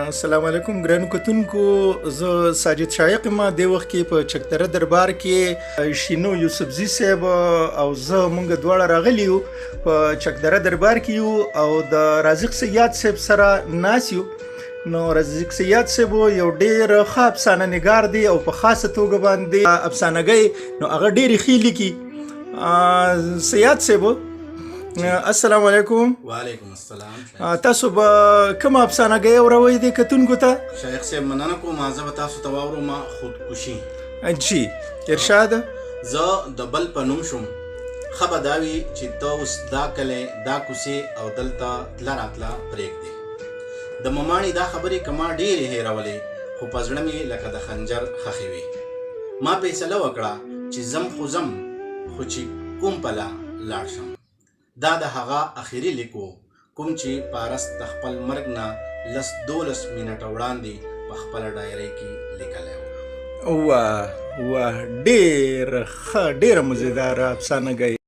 السلام علیکم ګرانو کتونکو، زه ساجد شایق ما د وخت کې په چکدره دربار کې شینو یوسفزي صاحب او زه مونږ دواړه راغلي یو، په چکدره دربار کې یو او د رازق سیاد صاحب سره ناس یو. نو رازق سیاد صاحب یو ډیر ښه افسانه نګار دی او په خاصه توګه باندې افسانګۍ نو هغه ډېرې ښې لیکي. سیاد صاحب، السلام علیکم. وعلیکم السلام. تاسو به کومه افسانه ګۍ اوروئ دې کتونکو ته؟ شیخ صاحب مننه کوم، زه به تاسو ته واوروم خودکشي. جی ارشاد. زه د بل په نوم شوم، ښه به دا وي چې ته اوس دا کلی، دا کوڅې او دلته تله راتله پرېږدې. د مماڼې دا خبرې که ما ډېرې هېرولې، خو په زړه مې لکه د خنجر ښخې وې. ما فیصله وکړه چې ځم خو ځم، خو چې کوم پله لاړ شم. دا د هغه اخري لیک و کوم چې پارس د خپل مرګ نه 10-12 منټه وړاندې په خپله ډایرۍ کې لیکلی و. واه واه، ډېره ښه، ډېره مزیداره افسانه ګۍ.